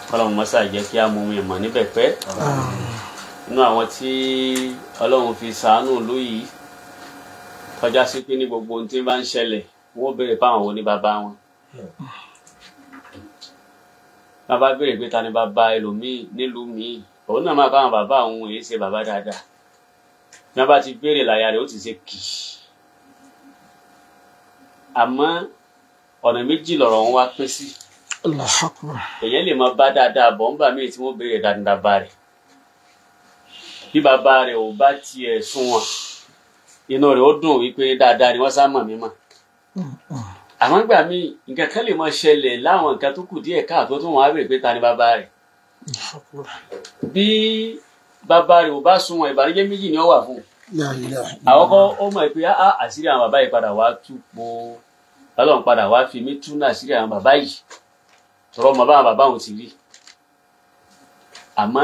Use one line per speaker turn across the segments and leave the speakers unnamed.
Kọ́lọ́run mọ́sá jẹ́ kí á mú mi mọ̀ níbẹ̀ pẹ́. Inú àwọn tí Ọlọ́run fi ṣàánú ìlú yìí kọjá sí pé ní gbogbo ohun tí bá ń ṣẹlẹ̀ wọ́n béèrè fáwọn wo ní bàbá wọn. Bàbá béèrè pé ta ni bàbá ẹlòmíì nílùú míì, òun náà máa báwọn bàbá òun èyí ṣe bàbá dáadáa. Bí wọ́n bá ti béèrè làyà rẹ̀ ó ti ṣe kì í. Àmọ́ ọ̀nà méjì lọ̀rọ̀ wọn wá pín sí. Èyàn lè máa bá dáadáa bọ̀ ńgbà míì tí wọ́n béèrè dáadáa bá rẹ̀. Bí bàbá rẹ̀ ò bá tiẹ̀ sunwọ̀n, inú rẹ̀ ó dùn wípé dáadáa ni wọ́n sá mọ̀ mí mọ̀. Àmọ́ ńgbà míì nǹkan kan lè máa ṣẹlẹ̀ láwọn nǹkan tó kù díẹ̀ káàtó tó wọ́n á béèrè pé ta ni bàbá rẹ̀. Bí bàbá rẹ̀ ò bá sunwọ̀n, ìbànújẹ́ méjì ni ó wà fún un. Àkọ́kọ́ ó mọ̀ pé àṣírí àwọn bàbá yìí padà wá tú po, Ọlọ́run padà wá fi mí tú náà àṣírí àwọn bàbá yìí, tọrọ mọ báwọn bàbá òun ti rí. Àmọ́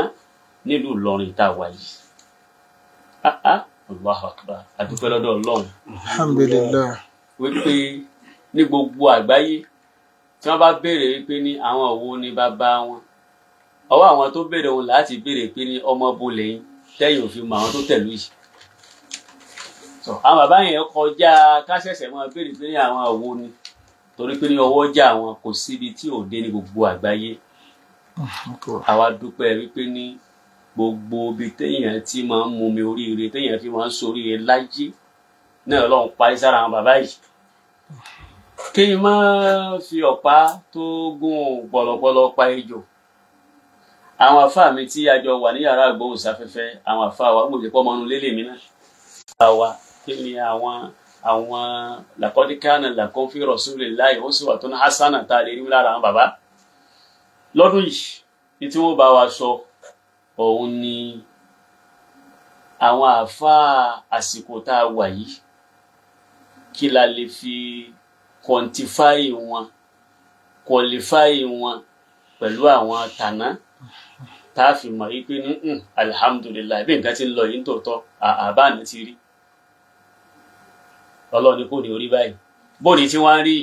nílùú Ìlọrin tá a wà yìí, Allahu Akbar, àdúpẹ́ lọ́dọ̀ Ọlọ́run.
Alhamdulillah.
Wípé ní gbogbo àgbáyé tí wọ́n bá béèrè wípé ní àwọn wo ni bàbá wọn, ọwọ́ àwọn tó béèrè òun láti béèrè pé ní ọmọ bo lẹ́yìn tẹ́yìn òfin mọ àwọn tó tẹ̀lú yìí. Àwọn bàbá yẹn kọjá kásẹ̀sẹ̀ máa béèrè pé ní àwọn wo ni, torí pé ní ọwọ́ jà wọn kò síbi tí ò dé ní gbogbo àgbáyé. Àwa dúpẹ́ wípé ní gbogbo ibi téèyàn ti máa ń mumi oríire, téèyàn fi máa ń soríire láyé náà Ọlọ́run parí sára àwọn bàbá yìí. Kéèyàn máa fi ọ̀pá tó gùn pọ̀lọpọ̀lọ pa ejò. Àwọn àfáà mi tí a jọ wà ní yàrá ìgbóhùnsáfẹ́fẹ́, àwọn àfáà wa ń gbòdì pọ́ mọ́nú lélẹ̀ mi náà. Àwa kí ni àwọn laqad kana lakum fi rasulillahi uswatun hasana tá a lè rí lára àwọn bàbá lọ́dún yìí ní tí wọ́n bá wa sọ òun ni àwọn àáfàá àsìkò tá a wà yìí, kí la lè fi quantify wọn, qualify wọn pẹ̀lú àwọn tàná tá a fi mọ̀ yìí pé ní alhamdulillahi bí nǹkan ti ń lọ yìí ń tòótọ́ àbá ní ti rí. Ọlọ́run ní kò ní orí báyìí, bóni tí wọ́n ń rí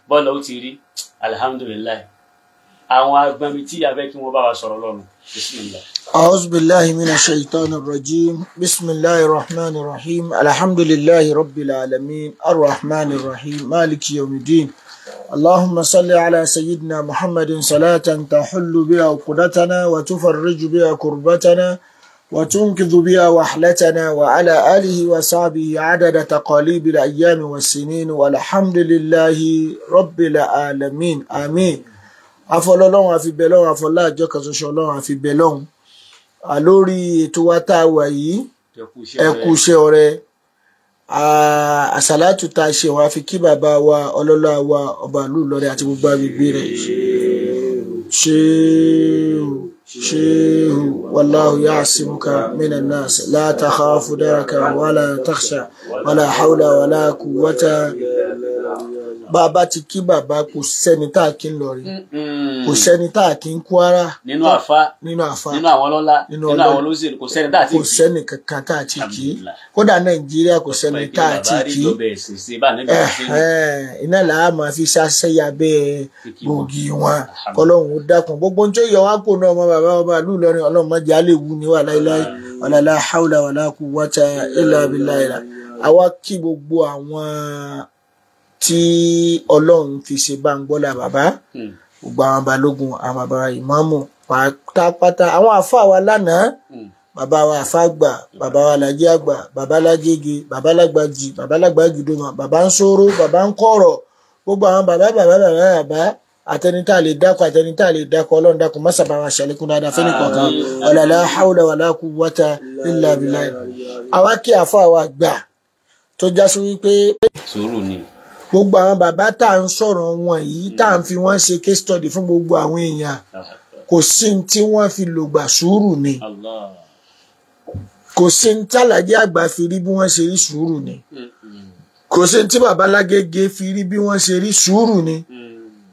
bọ́ọ̀lù ó ti rí, alhamdulillahi. Àwọn agbami tí a fẹ́ kí wọ́n bá wa sọ̀rọ̀ lọ́nu. Bismillah.
A'udhu billahi minash shaitanir rajim. Bismillahir rahmanir rahim. Alhamdulillahi rabbil alamin. Arrahmanir rahim. Maliki yawmiddin. Allahumma salli ala sayyidina Muhammadin salatan tahullu biha uqdatana wa tufarriju biha kurbatana wa tunqidhu biha wahlatana wa ala alihi wa sahbihi adada taqalibil ayyami was sinin walhamdulillahi rabbil alamin. Amin. Afọlọ́lọ́run àfi bẹ̀ lọ́run, àfọlá àjọ kan ṣoṣo Ọlọ́run àfi bẹ̀ lọ́run. Lórí ètò wa tá a wà yìí, ẹ kú iṣẹ́ ọrẹ. Àsàlátù tá a ṣe wọn àfi kí bàbá wa ọlọ́lá wa ọba ìlú Ìlọrin àti gbogbo agbègbè rẹ̀. Ṣéhù ṣéhù wallahu ya'simuka minan nas la takhafu daraka wala takhsha wala hawla wala quwwata. Bàbá ti kí bàbá, kò sẹ́ni tá a kí ń lọ rí, kò sẹ́ni tá a kí ń Kwara,
nínú àfa,
nínú àfa,
nínú àwọn ọlọ́lá, nínú àwọn olóṣèlú, kò sẹ́ni tá a ti kí,
kò sẹ́ni kankan tá a ti kí. Kódà Nàìjíríà kò sẹ́ni tá a ti kí. Iná là á máa fi ṣàṣeyà bẹ́ẹ̀ gbòógì wọn. Kọlọ́hún ó dákun gbogbo ohun tó yọ wá kó náà ọmọ bàbá ọba ìlú Ìlọrin, Ọlọ́run má jẹ́ á lè wú ni wà láéláé. Wala hawla wala quwwata illa billahi. Àwa kí gbogbo àwọn tí Ọlọ́run fi ṣe báńgbọ́lá bàbá, gbogbo àwọn balógun, àwọn bàbá ìmáàmù pátápátá, àwọn àfáà wa lánàá, bàbá wa àfáà àgbà, bàbá wa làjẹ́ àgbà, bàbá lágége, bàbá lágbàjì, bàbá lágbàgìdòmà, bàbá ń sọ̀rọ̀, bàbá ń kọ̀rọ̀, gbogbo àwọn bàbá bàbá bàbá bàbá àtẹnitá lè dákọ àtẹnitá lè dákọ, Ọlọ́run dákun má sábà wa ṣàlékún dáadáa fẹ́ni kọ̀ọ̀kan. Wala hawla wala quwwata illa billah. Àwa kí àfáà wa gbà tó já sí wípé
sùúrù ni
gbogbo àwọn bàbá tá à ń sọ̀rọ̀ wọn yìí, tá à ń fi wọ́n ṣe case study fún gbogbo àwọn èèyàn, kò sí tí wọ́n fi lògbà sùúrù ni. Kò sí ní tàlàjì àgbà fi rí bí wọ́n ṣe rí sùúrù ni. Kò sí ní tí bàbá Lágége fi rí bí wọ́n ṣe rí sùúrù ni.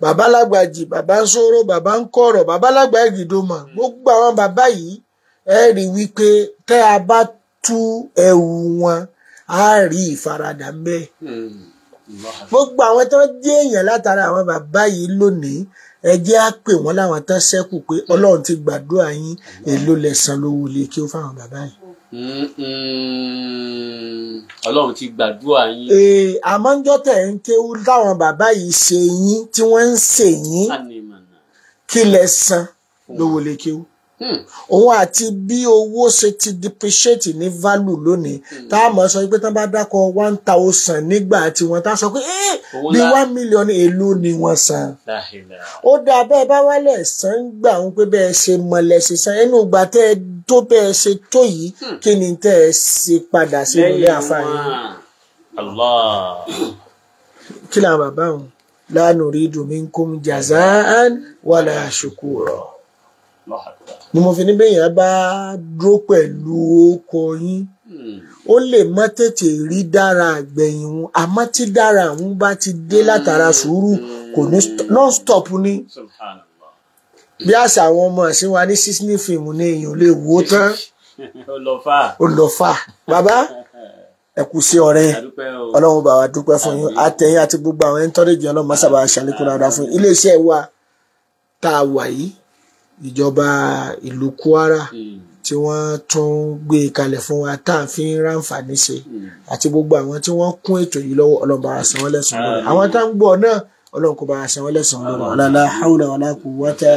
Bàbá Lágbàjì, bàbá ń sọ̀rọ̀, bàbá ń kọ̀rọ̀, bàbá Lágbàgìdòmọ̀, gbogbo àwọn bàbá yìí ẹ rí wípé tẹ́ a bá tú ẹ̀wù wọn á rí ìfaradà ń bẹ. Gbogbo àwọn tó jẹ́ èèyàn látara àwọn bàbá yìí lónìí, Ẹ jẹ́ á pè wọ́n láwọn tán ṣẹ́kù pé Ọlọ́run ti gbàdúrà yín, èló lẹ̀san lówó lè kí ó fáwọn bàbá yìí.
Ọlọ́run ti gbàdúrà yín.
Àmọ́ ńjọ́ tẹ̀ ń kéwú táwọn bàbá yìí ṣe yín tí wọ́n ń ṣe yín, kí lẹ san lówó lè kéwú? Òun àti bí owó ṣe ti depreciate ní value lónìí, tá a mọ̀ sọ pé tán bá dákọ̀ 1,000 nígbà tí wọ́n tá sọ pé bí 1 million èlò ni wọ́n san. Ó dáa bẹ́ẹ̀ bá wálẹ̀ san gbà ń pé bẹ́ẹ̀ ṣe mọ̀lẹ̀ ṣe san ẹnu ìgbà tẹ́ ẹ tó bẹ́ẹ̀ ṣe tó yìí, kí ni tẹ́ ẹ ṣe padà sí ilé àfààní? Kí làwọn bàbá wọn? La nuridu minkum jazaan wala shukura. Ni mo fi ní bẹ́yàn bá dúró pẹ̀lú ọkọ yín, ó lè má tètè rí dára àgbẹ̀yìn wọn, àmọ́ tí dára àwọn bá ti dé látara sùúrù kò ní non-stop ni. Bí àṣà àwọn ọmọ ẹ̀sìn wa ní sísní fíìmù ni èèyàn lè wò tán. Ó lọ fà. Bàbá ẹ kú sí ọ̀rẹ́, Ọlọ́run bá wa dúpẹ́ fún yín, àtẹ̀yìn àti gbogbo àwọn ẹni tọ́lẹ̀jì Ọlọ́run má sábà ṣàlékún dáadáa fún yín. Iléeṣẹ́ wa tá a wà yìí, ìjọba ìlú Kwara tí wọ́n tún gbé kalẹ̀ fún wa tá à ń fi ráǹfààní ṣe, àti gbogbo àwọn tí wọ́n kún ètò yìí lọ́wọ́, Ọlọ́run bá wa san wọ́n lẹ́san lórí. Àwọn tá ń gbọ́ náà, Ọlọ́run kò bá wa san wọ́n lẹ́san lórí. La hawla wala quwwata.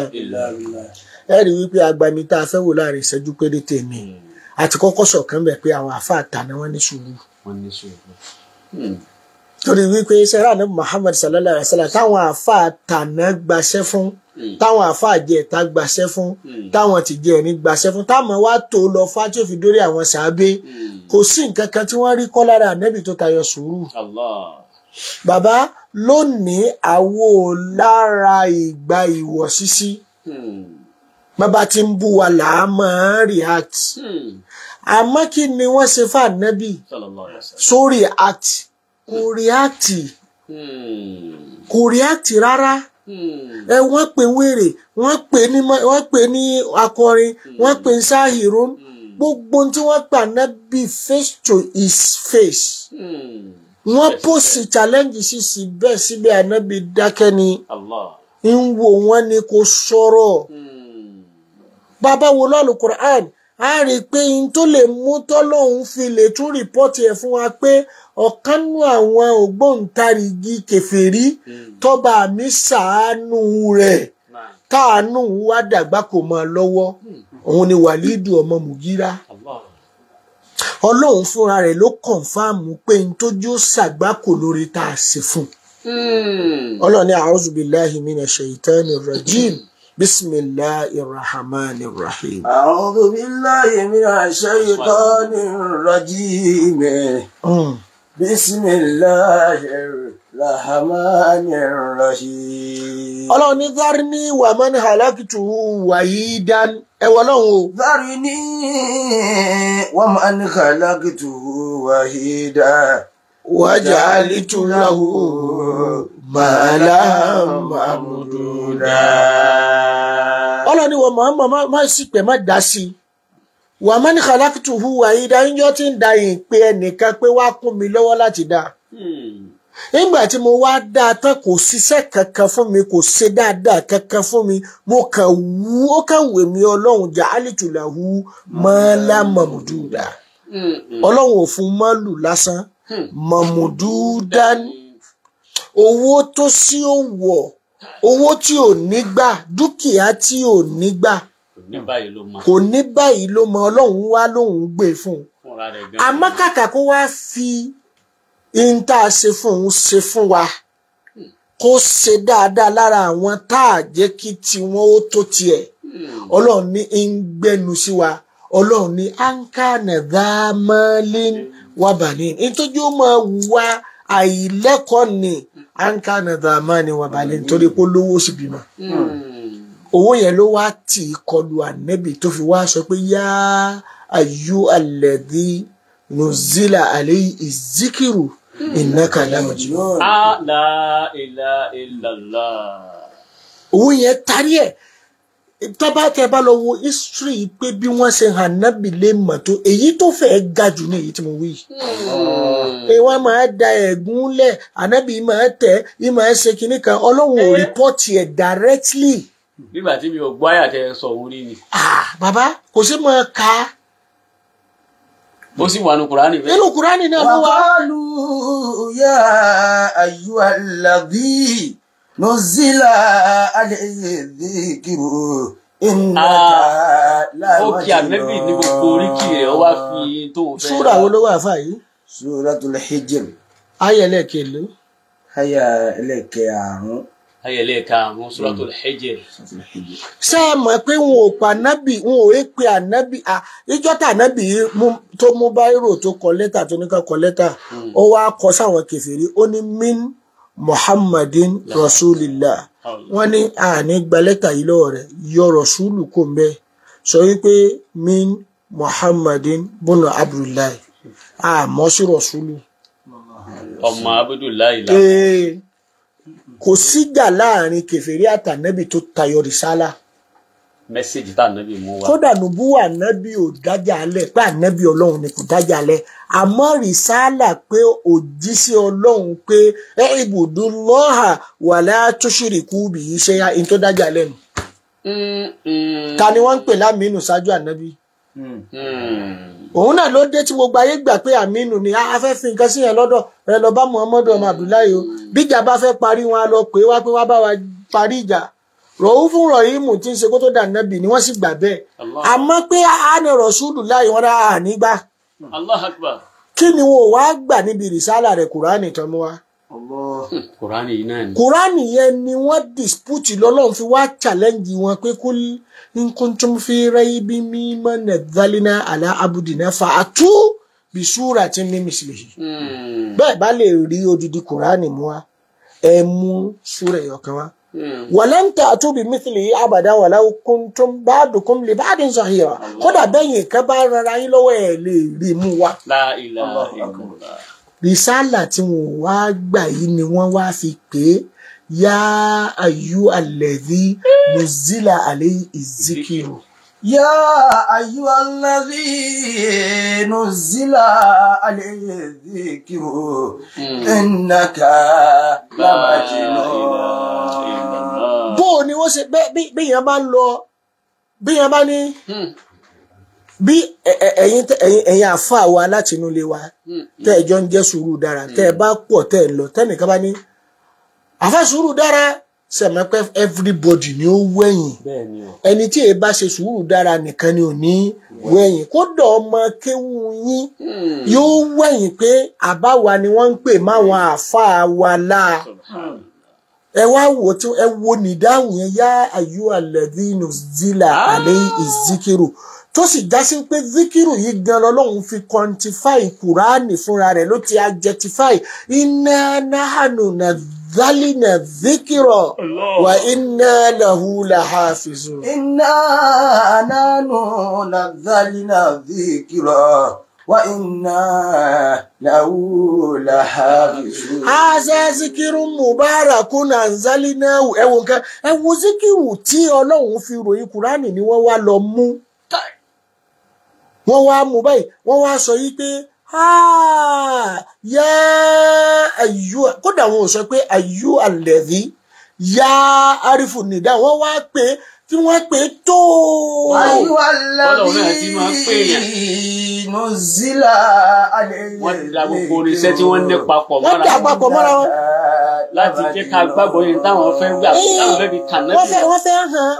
Ẹ rí wípé agbami tá a fẹ́ wò láàrin ìṣẹ́jú péréte ni àti kọ́kọ́ sọ̀kan bẹ̀ pé àwọn àfáà ta ni wọ́n ní sùúrù. Torí wípé sẹ́rà ní Muhammad sallallahu alaihi wasallam táwọn àfáà tàná gbaṣẹ́ fún, táwọn àfáà jẹ ẹ̀ta gbaṣẹ́ fún, táwọn ti jẹ ẹni gbaṣẹ́ fún, táwọn wá tó lọ fá tí ó fi dórí àwọn sàábé, kò sí nǹkan kan tí wọ́n rí kọ́ lára ànẹ́bì tó tayọ sùúrù. Bàbá lónìí àwo lára ìgbà ìwọ̀ sísí, bàbá tí ń bú wa là á máa react. Àmọ́ kí ni wọ́n ṣe fún ànẹ́bì? So react, kò react, kò react rárá. Ẹ wọ́n pè wèrè, wọ́n pè ní akọrin, wọ́n pè ní sáhìrún, gbogbo tí wọ́n pè ànábì face to his face. Wọ́n pòsì challenge sí síbẹ̀síbẹ̀ ànábì dákẹ́ ni, ń wò wọ́n ni kò sọ̀rọ̀. Bàbá wo lọ́lù Quran, a rí i pé n tó lè mú tọ́lọ́hún fi lè tún rìpọ́tì ẹ̀ fún wa pé ọ̀kan nú àwọn ògbóǹtarìgì kèfèrí tọ́ba mi ṣàánú rẹ̀ káàánú wá dàgbà kò mọ́ lọ́wọ́, òun ni Wàlídù ọmọ Mùgírà. Ọlọ́run fúnra rẹ̀ ló kọ̀ǹfàmù pé n tójú ṣàgbákò lórí tá a ṣe fún un. Ọlọ́run ní a'udhu billahi minash shaitani rajim. Bismillahir Rahmanir Rahim.
A'udhu billahi minash shaitanir rajim. Bismillahir Rahmanir Rahim.
Ọlọ́run ní dharni wa man halaktu wahidan. Ẹ wọ Ọlọ́run o.
Dharni wa man khalaqtu wahidan.
Waja'altu lahu malan mamduda. Ọlọ́run ní wọ́n mọ̀ má sì pẹ̀ má dá sí i. Wa man khalaqtuhu wahidan, ńjọ́ tí ń da ìpè ẹnìkan pé wá kún mi lọ́wọ́ láti dá. Nígbà tí mo wá dá a tán, kò ṣiṣẹ́ kankan fún mi, kò ṣe dáadáa kankan fún mi, mo kàn wú ó kàn wè mí Ọlọ́run ja'altu lahu malan mamduda. Ọlọ́run ò fún mọ́lù lásán, mamdudan, owó tó sí ó wọ̀, owó tí ò ní gbà, dúkìá tí ò ní gbà, kò ní báyìí ló mọ. Ọlọ́run wá lóun gbé fún un. Àmọ́ kàkà kó wá fi in tá a ṣe fún òun ṣe fún wa, kó ṣe dáadáa lára àwọn tá a jẹ́ kí tiwọn ó tó tiẹ̀. Ọlọ́run ní ń gbẹnu sí wa. Ọlọ́run ní ankana dhammalin wabani, nítorí ó máa wá àìlẹ́kọ̀ọ́ ni ankana dhammalin wabani, nítorí pé olówó sì bímọ. Owó yẹn ló wá tì í kọlu ànẹ́bì tó fi wá sọ pé yá ayú alladhi nuzila alayhi zikiru innaka lamajnun.
La ilaha illallah.
Owó yẹn tarí ẹ̀. Tọ́ba tẹ bá lọ wo history pé bí wọ́n ṣe hàn nábì lè mọ̀ tó èyí tó fẹ́ẹ́ ga jù ní èyí tí mo wí yìí. Wọ́n máa da ẹ̀gún lẹ̀, ànábì máa tẹ̀, ì máa ṣe kinní kan, Ọlọ́run ò rìpọ́tì ẹ̀ directly.
Nígbà tí mi ò gbọ́ àyà tẹ sọ òun rí ni.
Bàbá kò sí máa ka.
Bó sì wà nínú Kùránì bẹ́ẹ̀.
Nínú Kùránì náà ló wà.
Wàhálù yá ayyuhalladhi nuzila alayhi dhikru innaka
Ó kí ànábì ní gbogbo oríkì rẹ̀, ó wá fi tó fẹ́.
Súrà wo ló wà fà yìí?
Suratul Hijr.
Ayé ẹlẹ́ẹ̀kẹló.
Ayé ẹlẹ́ẹ̀kẹàrún.
Ayé ẹlẹ́ẹ̀karùn-ún Suratul Hijr.
Ṣé ẹ mọ̀ pé wọn ò pa ànábì, wọn ò pe ànábì, ìjọ́ tá ànábì tó mú báírò tó kọ lẹ́tà tó ní ká kọ lẹ́tà, ó wá kọ sáwọn kèfèrí, ó ní min Muhammadin Rasulillah. Wọ́n ní àní gba lẹ́tà yìí lọ́wọ́ rẹ̀, yọ Rasulu kò ń bẹ́ẹ̀, sọ wípé min Muhammadin bùnà Abdullahi, àmọ́ sí Rasulu.
Ọmọ Abdullahi la.
Kò síjà láàrin kèfèrí àtànẹ́bì tó tayọ rìsálà.
Mẹ́sẹ̀jì tá ànábì mú wá.
Kódà nùbúwà ànábì ò dájà alẹ̀ pé ànábì Ọlọ́run ni kò dájà alẹ̀, àmọ́ rìsálà pé òjíṣẹ́ Ọlọ́run pé ibudullaha wala tushriku bihi shay'a in tó dájà alẹ̀ nù. Ta ni wọ́n ń pè lámínú ṣáájú ànábì? Òun náà ló dé tí gbogbo ayé gbà pé àmínú ni a fẹ́ fi nǹkan sí yẹn lọ́dọ̀ rẹ lọ bá Muhammadu ọmọ Abdullahi o. Bíjà bá fẹ́ parí wọn á lọ pé wá pé wá bá wa parí ìjà. Rọ̀hún fún Rọ̀hìmù tí ń ṣe kó tó dà nábì ni wọ́n sì gbà bẹ́ẹ̀. Àmọ́ pé a ní Rasulullahi wọn rà nígbà.
Allahu Akbar.
Kí ni wọn ò wá gbà níbi rìsálà rẹ̀ Kùránì tán mú wa?
Kùránì yìí náà ni.
Kùránì yẹn ni wọ́n dispute lọ́lọ́run fi wá challenge wọn pé kul in kuntum fi raybin mimma nazzalna ala abdina fa'atu bi suratin min mislihi. Bẹ́ẹ̀ bá lè rí odidi Kùránì mú wa, ẹ mú súrà ẹyọkan wá. Walan ta'tu bi mithlihi abadan walau kuntum ba'dukum li ba'din zahira. Kódà bẹ́yìn kan bá rara yín lọ́wọ́ ẹ̀ lè rí mú wa.
La ilaha illallah.
Risala tí wọn wá gbà yìí ni wọ́n wá fi pé yá ayú alladhi nuzila alayhi zikiru.
Yá ayú alladhi nuzila alayhi zikiru innaka lamajnun.
Bó o ni wọ́n ṣe bí èèyàn bá ń lọ, bí èèyàn bá ní bí ẹ̀yin àfa wa láti inú ilé wa tẹ́ ẹ jọ ń jẹ́ sùúrù dára, tẹ́ ẹ bá pọ̀ tẹ́ ẹ lọ, tẹ́nìkan bá ní àfa sùúrù dára, sẹ̀mọ́ pé everybody ni ó wẹ̀yìn. Ẹni tí èyí bá ṣe sùúrù dára nìkan ni ò ní wẹ̀yìn. Kódà ọmọ kéwú yín yóò wẹ̀yìn pé àbáwa ni wọ́n ń pè máwọn àfa wa láà. Ẹ wá wò tí ẹ wo nìdáhùn yẹn, yá ayú alladhi nuzila alayhi zikiru, tó sì já sí pé zikiru yìí gan lọ́lọ́run fi quantify kùránì fúnra rẹ̀, ló ti adjectify inna nahnu nazzalna zikira wa inna lahu lahafizun.
Inna nahnu nazzalna zikira wa inna lahu lahafizun.
Haza zikirun mubarakun anzalnahu. Ẹ wo nǹkan, ẹ wo zikiru tí Ọlọ́run fi ròyìn kùránì ni wọ́n wá lọ mú. Wọ́n wá mú báyìí, wọ́n wá sọ yí pé yá ayú, kódà wọn ò sọ pé ayú alladhi, yá arifu nìdá, wọ́n wá pé tí wọ́n pè tó.
Ayú alladhi nuzila alayhi.
Wọ́n da gbogbo oníṣẹ́ tí wọ́n ní papọ̀ mọ́ra.
Wọ́n dà papọ̀ mọ́ra wọn.
Láti jẹ́ ká gbàgbọ́ yẹn táwọn fẹ́ gbà, táwọn fẹ́ fi kàn náà.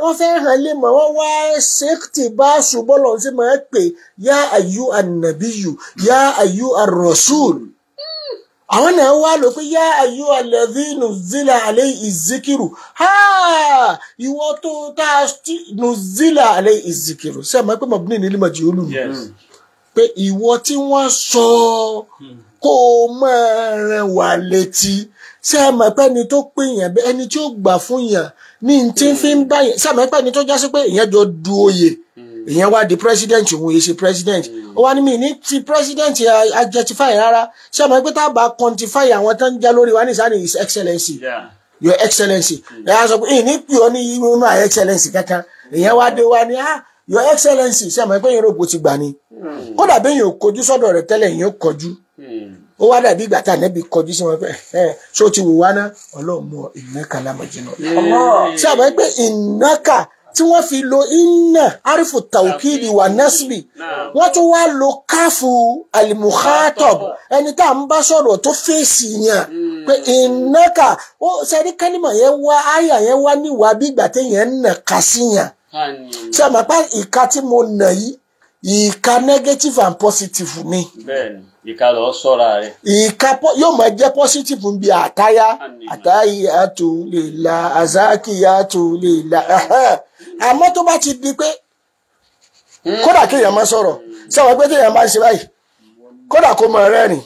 Wọ́n fẹ́ hàn lè mọ̀, wọ́n wá ṣèkìtì bá ṣùgbọ́n lọ́n sí máa pè yá ayú ànàbíyù, yá ayú àrọ̀ṣùl. Àwọn náà wá lò pé yá ayú alladhi nuzila alayhi zikiru. Ìwọ tó tá a nuzila alayhi zikiru. Ṣé àmọ́ pé mọ̀bí ní ilé mọ̀jì olú mi? Pé ìwọ tí wọ́n sọ kó o máa rìn wá létí. Ṣé ẹ mọ̀ pé ẹni tó pè yàn, ẹni tí ó gbà fún yàn ní tí ń fi ń bá yàn. Ṣé ẹ mọ̀ pé ẹni tó já sí pé ìyẹn jọ du oyè, ìyẹn wá di president, òun yìí ṣe president. Ó wá ní mi ní ti president adjectify rárá. Ṣé ẹ mọ̀ pé tá a bá quantify àwọn tó ń já lórí wa ní sáà ní his excellency. Your excellency. Ẹ á sọ pé ìní pè ọ́ ní my excellency kankan. Ìyẹn wá dé wá ní Your Excellency, ṣe àmọ́ pé yẹn rògbò ti gbà ni. Kódà bí yẹn ò kojú sọ́dọ̀ rẹ̀ tẹ́lẹ̀, yẹn ò kọjú. Ó wá dàbí ìgbà tá ànábì kọjú sí wọn pé ṣó ti wù wá ná, Ọlọ́run mú ọ ìnáka lámọ̀jìnà. Ṣé àmọ́ pé ìnáka tí wọ́n fi lo iná arifu tawkidi wà násìbì, wọ́n tún wá lo káfù alimukhatab, ẹni tá à ń bá sọ̀rọ̀ tó fèsì yàn pé ìnáka ó sẹ́ni kálímà yẹn wá, àyà yẹn wá níwàá bí ìgbà téèyàn ń nà ká sí yàn. Ṣé àmọ́ pé ìka tí mo nà yìí, ìka negative and positive ni.
Bẹ́ẹ̀ni, ìka lọ sọ́ra rẹ̀.
Ìka yóò máa jẹ́ positive bí àtáyá, àtáyàtò lè la, àzákìyàtò lè la. Àmọ́ tó bá ti di pé kódà kéèyàn máa sọ̀rọ̀, sọ̀rọ̀ pé kéèyàn máa ṣe báyìí, kódà kó máa rẹ́rìn,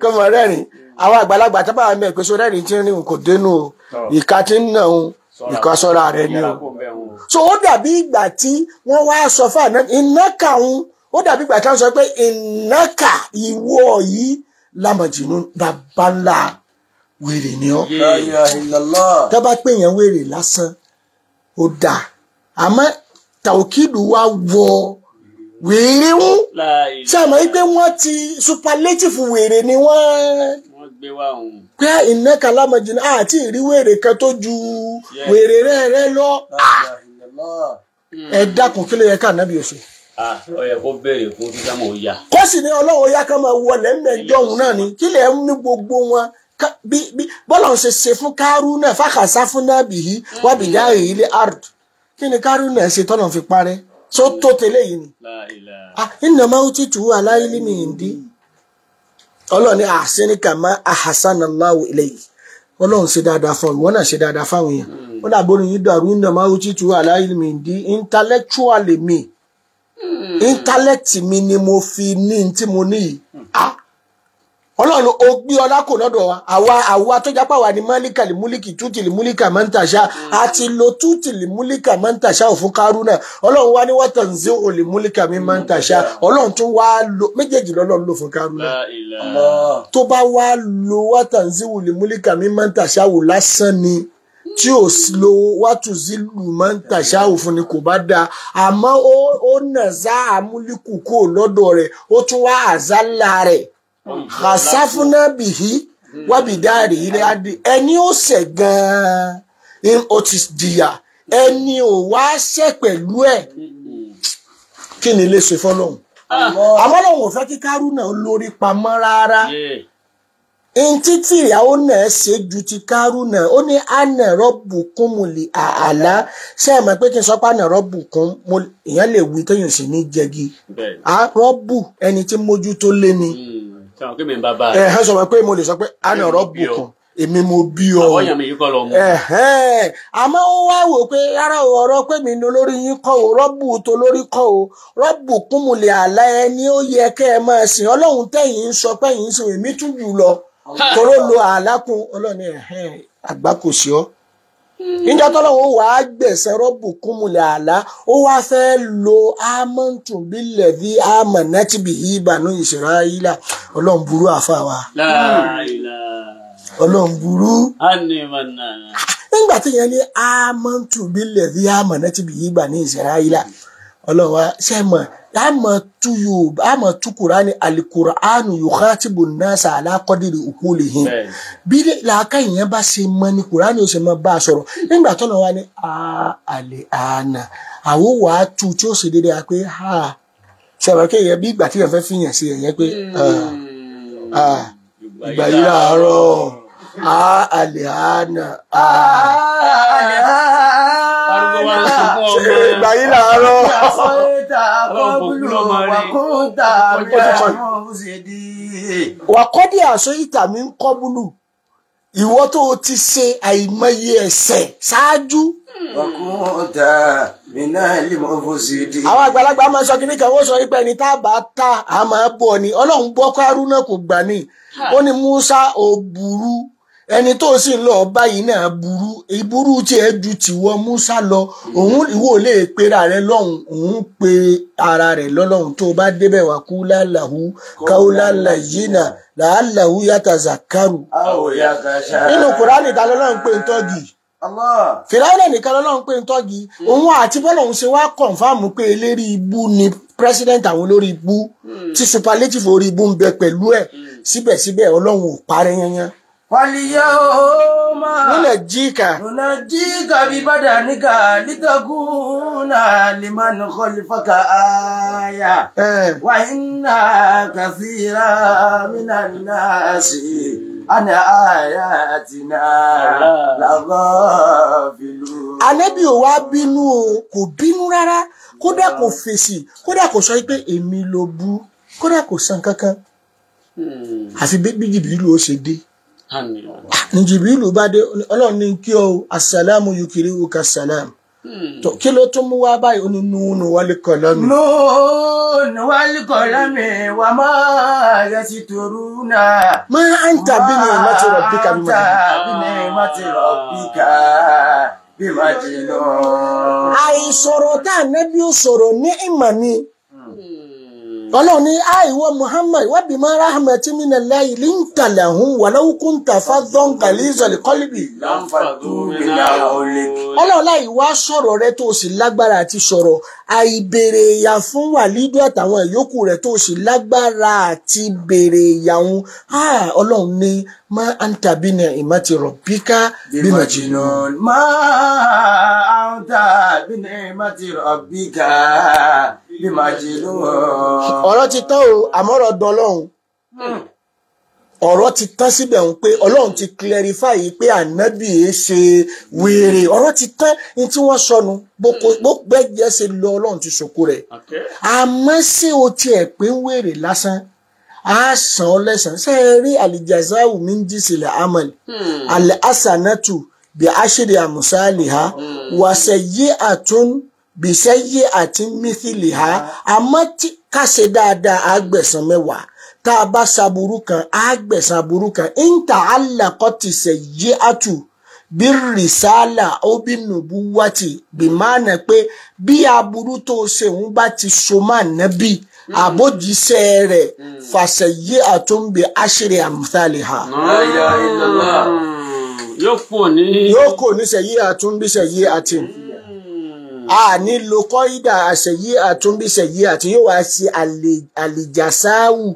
kó máa rẹ́rìn. Àwọn àgbàlagbà tó bá mẹ́ pé so rẹ́rìn tí ń rìn kò dénú o, ìka tí ń nà òun, ìka sọ́ra rẹ̀ ni o. So ó dàbí ìgbà tí wọ́n wá sọ fún àná ìnáka òun, ó dàbí ìgbà tí wọ́n sọ pé ìnáka ìwọ yìí lámọ̀jìnú bàbá ńlá wèrè ni ọ́. Tó bá pè yẹn wèrè lásán ó dáa, àmọ́ tàòkìlù wa wọ wèrè ń ṣe àmọ́ wípé wọ́n ti superlative wèrè ni wọ́n pé ìnáka lámọ̀jìnú àti ìrí wèrè kan tó ju wèrè rẹ̀ lọ. Ẹ dákun, kí ló yẹ ká ànábì ó ṣe?
Ó yẹ kó béèrè fún kí sámọ yá.
Kó sì ní Ọlọ́run yá ká máa wọlé mẹ́jọ òun náà ni kí lè ní gbogbo wọn bí bọ́lá ń ṣe ṣe fún Kárúnà fàkàsá fún nábì yìí wábìdá ilé ard. Kí ni Kárúnà ṣe tọ́nà fi parẹ́ tó tó tẹ́lẹ̀ yìí ni? Ìnàmọ́ ó ti tù ú aláìlí mi ìdí. Ọlọ́run ní àṣíríkà má àhásánàláwò ilé yìí. Ọlọ́run ṣe dáadáa fún ìwọ náà, ṣe dáadáa fáwọn èèyàn. Ó dàbí orin yìí dàrú, ìnàmọ́ ó ti tù ú aláìlí mi ìdí intellectually mi. Intellect mi ni mo fi ní tí mo ní yìí. Ọlọ́run ó gbé ọlá kò lọ́dọ̀ wa, àwa tó jápá wa ní málíkà lè múlíkì tútìlì múlíkà máa ń tàṣà, àti lo tútìlì múlíkà máa ń tàṣà òfin Kárúnà. Ọlọ́run wá ní wọ́tàn zé olè múlíkà mi máa ń tàṣà. Ọlọ́run tún wá lo méjèèjì lọ́lọ́run lò fún Kárúnà. Tó bá wá lo wọ́tàn zé olè múlíkà mi máa ń tàṣà wò lásán ni, tí ò lo wátùzílù máa ń tàṣà òfin ni kò bá dáa. Àmọ́ ó nà zá àmúlíkù kúrò lọ́dọ̀ rẹ̀, ó tún wá àzálà rẹ̀ kàsáfúnà bìhí wábìdáàrí ilé adé. Ẹni ó ṣẹ̀ gan-an ó ti jìyà, ẹni ò wá ṣẹ̀ pẹ̀lú ẹ̀ kí ni ilé ṣe fọlọ́hún? Àmọ́ lòun ò fẹ́ kí Kárúnà lórí pamọ́ rárá. Ntí tí ìyàwó náà ṣe ju ti Kárúnà, ó ní àna rọ́bù kún mu lè àlá. Ṣé ẹ mọ̀ pé kí n sọ pé àna rọ́bù kún, èèyàn lè wí téèyàn sì ní jẹgi. Rọ́bù ẹni tí mójútó lé ni. Ẹ sọ pé mo lè sọ pé àna rọ́bù kún, èmi mo bí ọ. Àmọ́ ó wá wò pé rárá o, ọ̀rọ̀ pé mi ní olórí yín kọ́ o, rọ́bù tó lórí kọ́ o, rọ́bù kún mu lè àlá ẹni ó yẹ kẹ́ ẹ máa sìn. Ọlọ́run tẹ̀yìn ń sọ pé yín ń sìn èmi tún jù lọ. Toro lo àlákùn Ọlọ́run àgbà kò sí ọ. Níjọ́ tọ́lọ́run ó wàá gbẹ̀sẹ̀ rọ́bù kúmùlẹ̀ àlá, ó wá fẹ́ lo ámọ́ntù bílẹ̀ bí ámọ̀nẹ́tìbì ìbànú Ísírẹ́lì. Ọlọ́run burú àfa wa. Ọlọ́run burú. Nígbà tí yẹn ní ámọ́ntù bílẹ̀ bí ámọ̀nẹ́tìbì ìbànú Ísírẹ́lì. Ọlọ́run wa ṣe mọ̀ àmọ̀ tú Kùránì, alikùránù yukhatibu nasa ala qadri uqulihim. Bí làákà ìyẹn bá ṣe mọ ni Kùránì ó ṣe mọ bá a sọ̀rọ̀. Nígbà tó lọ wá ní àlè àná àwọ̀ wàá tu tí ó ṣe déédéé a pé ha ṣàbẹ̀ kí èèyàn bí ìgbà tí èèyàn fẹ́ fìyàn sí èèyàn pé ìgbà yìí láàárọ̀ àlè àná ìgbà yìí láàárọ̀. Wàkọ́dí àṣọ ìtàmí ń kọ́ búlù, ìwọ tó o ti ṣe àìmọye ẹ̀ṣẹ̀ ṣáájú. Àwọn àgbàlagbà máa ń sọ kíní kan, wọ́n sọ wípé ẹni tá a bá ta a máa bọ̀ ni. Ọlọ́run gbọ́ Kárúnà kò gbà ní. Ó ní Musa ò burú, ẹni tó sì ń lọ báyìí náà burú, ìburú tí ẹ ju tìwọ Musa lọ. Òun ìwọ ò lè pera rẹ lọ́hùn, òun pe ara rẹ lọ́lọ́hùn. Tó bá débẹ̀ wá kú láàlàhù káwó làálàyínà làálàhù yàtà zakaru. Nínú Kùránì ta lọ́lọ́run pé ń tọ́gì. Fìràwọ́nà nìkan lọ́lọ́run pé ń tọ́gi òun àti bọ́lọ́run ṣe wá kọ̀ǹfàmù pé eléré ibú ni president àwọn olórí ibú tí superlative orí ibú ń bẹ pẹ̀lú ẹ̀ síbẹ̀síbẹ̀ ọlọ́run ò parẹ́ yányán.
Wàlíyá
nílẹ̀ jíkà.
Nùnà jíkà bí bàdàníkà lítàkùnà liman khalfaka àyà. Wà inna kathira minan nasi ana ayatina laghafilun.
Ànábì ò wá bínú o, kò bínú rárá, kódà kò fèsì, kódà kò sọ pé èmi ló bú, kódà kò san kankan. Àfi bí Jìbìrìlù ó ṣe dé. Ní Jìbìrìlù bá dé, Ọlọ́run ní kí o, asàlámù yukiri uka sàlám. Kí ló tún mú wá báyìí? Ó ní núnú wal qalami.
Núnú wal qalami wa ma yasturuna.
Ma anta bi ni'mati rabbika bi
majnun.
Àìsọ̀rọ̀ tá ànábì ó sọ̀rọ̀ ní ìmọ̀ ni. Ọlọ́run ní àìwọ Muhammad wa bima rahmatin minallahi linta lahum walau kunta faddan ghalizal qalbi. Ọlọ́run láì wá sọ̀rọ̀ rẹ tó sì lágbára àti sọ̀rọ̀, àìbèrè ìyà fún wàlídù àtàwọn ìyókù rẹ tó sì lágbára àti bèrè ìyà òun. Ọlọ́run ní ma anta bi ni'mati rabbika bi majnun.
Ma anta bi ni'mati rabbika bi majnun.
Ọ̀rọ̀ ti tán o, àmọ́ ọ̀rọ̀ dán Ọlọ́run. Ọ̀rọ̀ ti tán síbẹ̀ ń pé Ọlọ́run ti clarify pé ànábì ẹ ṣe wèrè. Ọ̀rọ̀ ti tán ní tí wọ́n sọnù bó gbẹ́jẹ́ ṣe lọ Ọlọ́run ti sòkò rẹ̀. Àmọ́ ṣé o tiẹ̀ pé ń wèrè lásán? A san ọ́ lẹ́sàn-án. Ṣé ẹ rí àlìjàzáwù min jinsil amal? Al-hasanatu bi ashri amsaliha wa sayyi'atun bi sayyi'atin mithliha. Àmọ́ tí ká ṣe dáadáa á gbẹ̀san mẹ́wàá. Tá a bá ṣaburú kan á gbẹ̀san aburú kan. In ta'allaqati sayyi'atu bir-risala aw bin-nubuwwati bí máa pé bí aburú tó ṣe òun bá ti so máa nábì àbójíṣẹ́ rẹ̀ fasayyi'atun bi ashri amthaliha. Yóò kò ní sayyi'atun bí sayyi'atin. A nílò kọ́ídà àṣẹyí àtúnbí ṣẹyí àti yóò wá sí àlìjàsáwù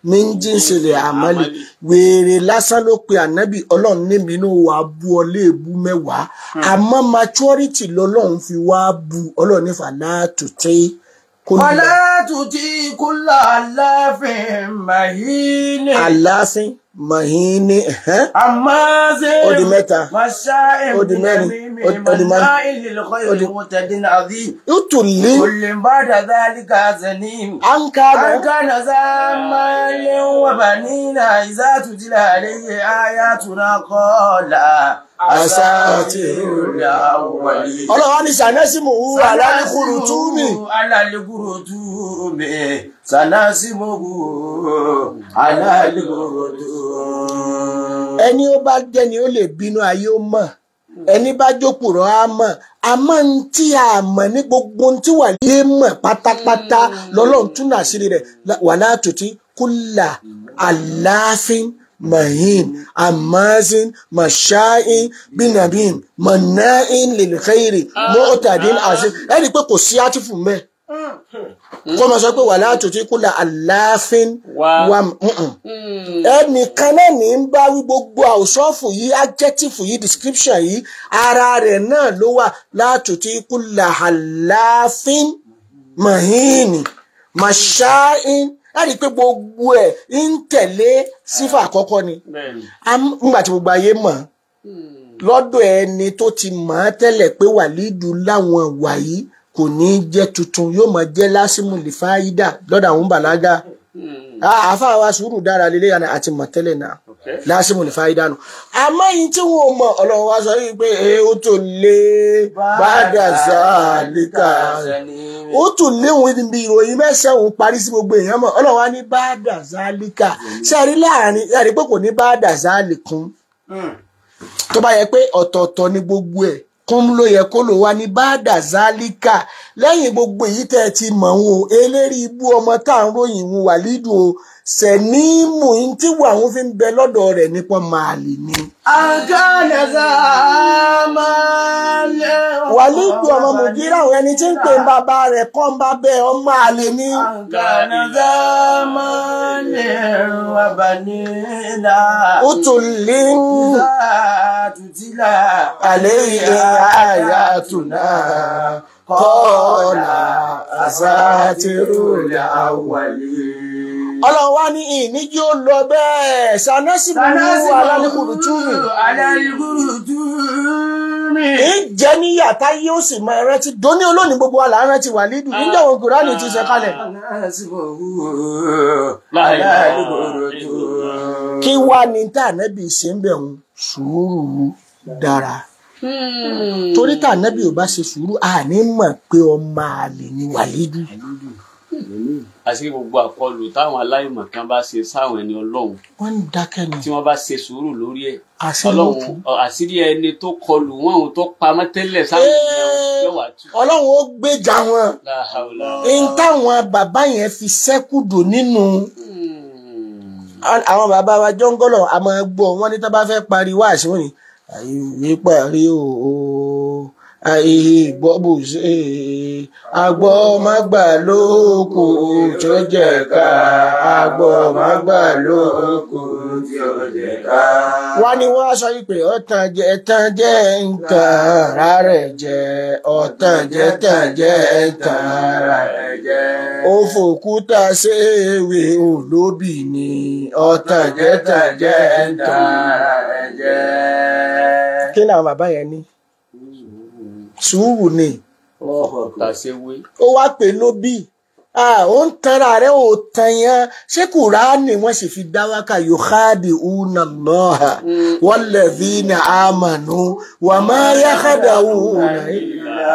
ní jíǹsìlẹ̀ àmọ́lẹ̀. Wèrè lásán ló pe ànábì Ọlọ́run níbi inú wa bú ọ léèbú mẹ́wàá. Àmọ́ maturity lọ́lọ́run fi wá bu Ọlọ́run nífà látùtẹ́.
Wala tuti kulla aláàfin mahini.
Aláàfin mahini.
Amazin.
Ó di mẹ́ta.
Ó
di mẹ́rin. Ó di márùn.
Ó di mutadin azim.
Utuli.
Kullin ba'da dhalika zanim.
An
kana za malin wa banina iza tutla alayhi ayatuna qala asatirul awwalin.
Ọlọ́run ní sanasimu alálìkúrútúmì.
Alálìkúrútúmì. Sanasimu alálìkúrútúmì.
Ẹni ó bá jẹ́ni ó lè bínú ayé ó mọ̀, ẹni bá jókòrò á mọ̀, àmọ́ ń tí a mọ̀ ní gbogbo tí wà lé mọ̀ pátápátá lọ́lọ́run tún àṣírí rẹ̀ wà látòtí kúlà aláàfin mahin amazin mashain binabin manain lilkhairi mu'tadin azim. Ẹni pé kò sí átífù mẹ́ kó máa sọ pé wà látòtí kúlà aláàfin wà. Ẹnìkan náà ní ń bá wí gbogbo àwòsọ́ọ̀fù yìí, adjective yìí, description yìí, ara rẹ̀ náà ló wà látòtí kúlà aláàfin mahin mashain. Láti pé gbogbo ẹ̀ ń tẹ̀lé sífà àkọ́kọ́ ni nígbà tí gbogbo ayé mọ̀ lọ́dọ̀ ẹni tó ti mọ̀ ọ́ tẹ́lẹ̀ pé wàlídù láwọn wàyí kò ní jẹ́ tuntun, yóò máa jẹ́ lásìmù lìfáyídà lọ́dọ̀ àwọn bàlágà. Àáfàá wa sùúrù dára lélẹ́ yàrá àti mọ̀ tẹ́lẹ̀ náà lásìmù lìfáyídà nù. Àmọ́ yìí tí wọn ò mọ̀ Ọlọ́run wa sọ yìí pé ó tó lé bàdà zàlíkà ó tún léwu níbi ìròyìn mẹ́sàn-án òun parí sí gbogbo èèyàn mọ̀. Ọlọ́run wa ní bàdà zàlíkà ṣe àrí láàrin àrí pé kò ní bàdà zàlíkún tó bá yẹ pé ọ̀tọ̀ọ̀tọ̀ ni gbogbo ẹ̀ kún ló yẹ kó lò wá ní bàdà zálíkà Lẹ́yìn gbogbo èyí tẹ́ ẹ ti mọ̀ ń o, eléri ibú ọmọ tá à ń ròyìn ń Wàlídù o, sẹ̀nímù ń tí wà ń fi ń bẹ lọ́dọ̀ rẹ̀ nípa màálì ni. Wàlídù ọmọ Mùgírà àwọn ẹni tí ń pè bàbá rẹ̀ kọ́ ń bá bẹ́ẹ̀ ọmọ àlè ni. Ó tún lé ń àlẹ́ àyà tùnà. Kọ́ọ̀lá àsátírùlẹ̀ àwàlẹ̀. Ọlọ́run wá ní ìníjí ó lọ bẹ́ẹ̀ sanásìmù alálìkùrùtùmì. Ìjẹ́ níyà táyé ó sì máa rántí dóní olónìí gbogbo wa là ń rántí Wàlídù níjọ́ wo Kùránì ti sọ kalẹ̀. Kí wá ní tá ànábì ṣe ń bẹ̀ ń sùúrù dára. Torí tá ànábì ò bá ṣe sùúrù àní mọ̀ pé ọmọ àlè ni Wàlídù.
Àti gbogbo àkọlù táwọn aláìmọ̀ kan bá ṣe sáwọn ẹni Ọlọ́run
wọ́n ń dákẹ́ ni
tí wọ́n bá ṣe sùúrù lórí ẹ̀ Ọlọ́run àṣírí ẹni tó kọlù wọn òun tó pamọ́ tẹ́lẹ̀ sáwọn ènìyàn yóò wá tú.
Ọlọ́run ó gbèjà wọn n táwọn bàbá yẹn fi ṣẹ́kùdù nínú àwọn bàbá wa jọ́ngọ́lọ̀ a máa gbọ́ wọn ní tó bá fẹ́ parí wáàsí wọn ni àìwé parí o àìgbọ́ bù ṣe àgbọ̀ má gbà lóko tó jẹ ká àgbọ̀ má gbà lóko
tí ó jẹ ká.
Wá ní wọ́n sọ pé ọ̀tàn jẹ tàn jẹ ń tàn rárẹ̀ jẹ ọ̀tàn jẹ tàn jẹ ń tàn
rárẹ̀ jẹ.
Ó fòkúta ṣéwé olóbì ni ọ̀tàn jẹ tàn jẹ ń tàn
rárẹ̀ jẹ.
Kí ni àwọn bàbá yẹn ní? Sùúrù ni. Ó wá pè lóbì ó ń tanra rẹ̀ ó tan yẹn ṣé Kùránì wọ́n sì fi dá wákà yukhadi'una Allaha walladhina amanu wa ma yakhda'una
illa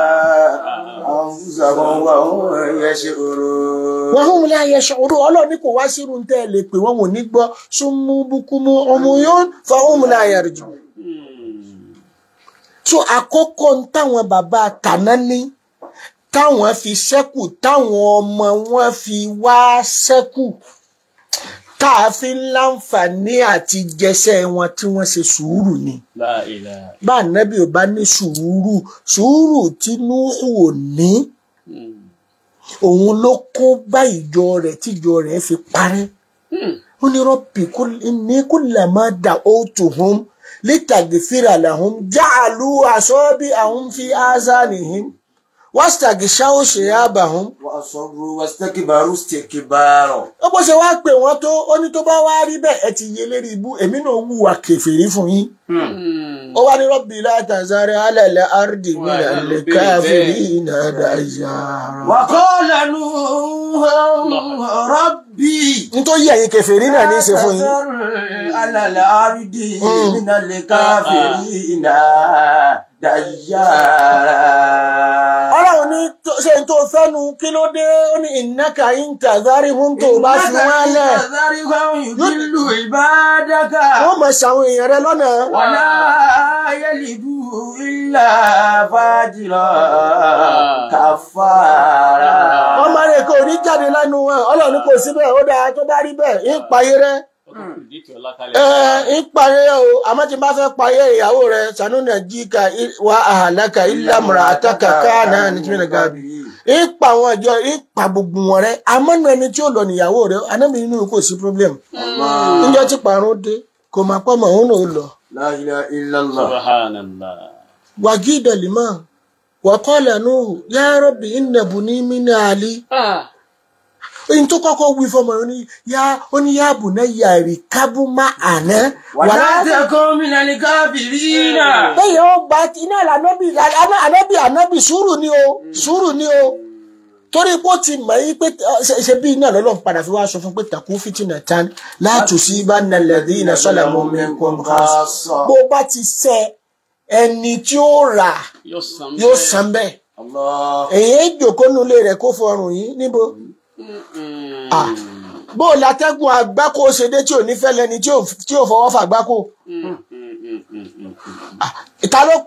anfusahum wa hum yash'urun.
Wa hum la yash'urun. Ọlọ́run ní kò wá sírun tẹ́ ẹ lè pè wọ́n wò ní gbọ́ summu bukumu umuyun fa hum la yarji'un. So àkọ́kọ́ ń táwọn bàbá tàná ní táwọn fi ṣẹ́kù táwọn ọmọ wọn fi wá ṣẹ́kù tá a fi ń láǹfààní àti jẹsẹ́ wọn tí wọ́n ṣe sùúrù ni. Bá ànábì ò bá ní sùúrù sùúrù tí Núhù ò ní òun ló kó bá ìjọ rẹ̀ tíjọ rẹ̀ fi parẹ́. Ó ní rọ́bì inni kullama da'awtuhum litaghfira lahum ja'alu asabi'ahum fi azanihim wastaghshaw thiyabahum.
Wa'asarru wastakbaru istikbara.
Ó bó ṣe wá pè wọ́n tó ó ní tó bá wá rí bẹ́ẹ̀ ẹ ti yé lérí ibú èmi náà wùwà kèfèrí fún yín. Ó wá ní rabbi la tazar ala al-ardi minal kafirina dayyara.
Wa qala Nuhu rabbi.
Nítorí ẹ̀yin kèfèrí náà ní í ṣe fún yín.
Ala al-ardi minal kafirina dayyara.
Ọlọ́run ní ṣe tó fẹ́nu kí ló dé ó ní innaka in tadharhum tó bá fi wọ́n lẹ̀.
Yudillu ibadaka.
Wọ́n mọ̀ ṣàwọn èèyàn rẹ lọ́nà.
Wala yalidu illa fajira kafara.
Wọ́n máa rẹ̀ kó ní jáde lẹ́nu wọn. Ọlọ́run kò síbẹ̀ ó dáa tó bá rí bẹ́ẹ̀ ń payé rẹ́. Ń parí o àmọ́ tí n bá fẹ́ parí ìyàwó rẹ̀ sanúnà jíkà wà àhàlákà ìlàmùrà àtàkà káàná ní tí mi gàbí ń pa àwọn ìjọ ń pa gbogbo wọn rẹ̀ àmọ́ nu ẹni tí ó lọ níyàwó rẹ̀ anábì inú kò sí problem níjọ́ tí parun dé kò má pọ́ mọ́ òun náà lọ.
La ilaha illallah.
Subhanallah.
Wàgídà lima wa qala Nuhu ya rabbi inna buni min ahli. Èyí tó kọ́kọ́ wí fọmọ ní yá ó ní yá bùnà yàrá kábù má àná.
Wala takun minal kafirina.
Bẹ́ẹ̀ ó bá iná ànábì ànábì ànábì sùúrù ni o sùúrù ni o torí pé ó ti mọ̀ yí pé ṣe bí iná lọ́lọ́ padà fi wá sọ fún pé takú fìtínà tán la tusibanna alladhina zalamu minkum khassa. Bó bá ti ṣe ẹni tí ó rà yóò san bẹ́ẹ̀. Èyí jòkó nulẹ̀ rẹ̀ kó fọrùn yín níbo. Bó o látẹ́gùn àgbákò ṣe dé tí ò ní fẹ́ lẹni tí ò fọwọ́ fà gbákò.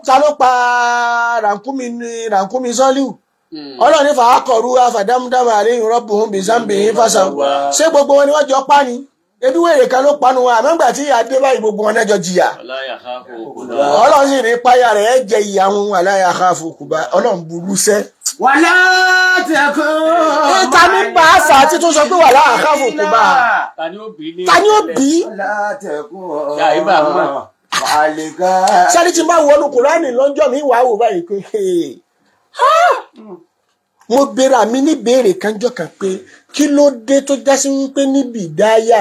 Ta ló pa rànkúmi Sọ́líù? Ọlọ́run ní fàákọ̀rú àfàdámúdámà àléyìn rọ́bùhún bìsáǹbìhín fàṣà. Ṣé gbogbo wọn ni wọ́n jọ pa ni? Ebi wèrè kan ló panu wọn, àmọ́ ńgbà tí ìyá dé báyìí gbogbo wọn náà jọ jìyà. Ọlọ́run sì ní páyà rẹ̀ ẹ jẹ ìyá wọn wala yakhafu uqba. Ọlọ́run burú sẹ́.
Wala takun.
Ta ní bá a fà á títún sọ pé wala yakhafu uqba.
Ta ni ó bí?
Ta ni ó bí? Sáré tí n bá wọnú Kùránì lọ́jọ́ mi wàá wò báyìí pé mo béèrè àmì ní béèrè kanjọ́ kan pé kí ló dé tó já sí wípé níbi ìdáyà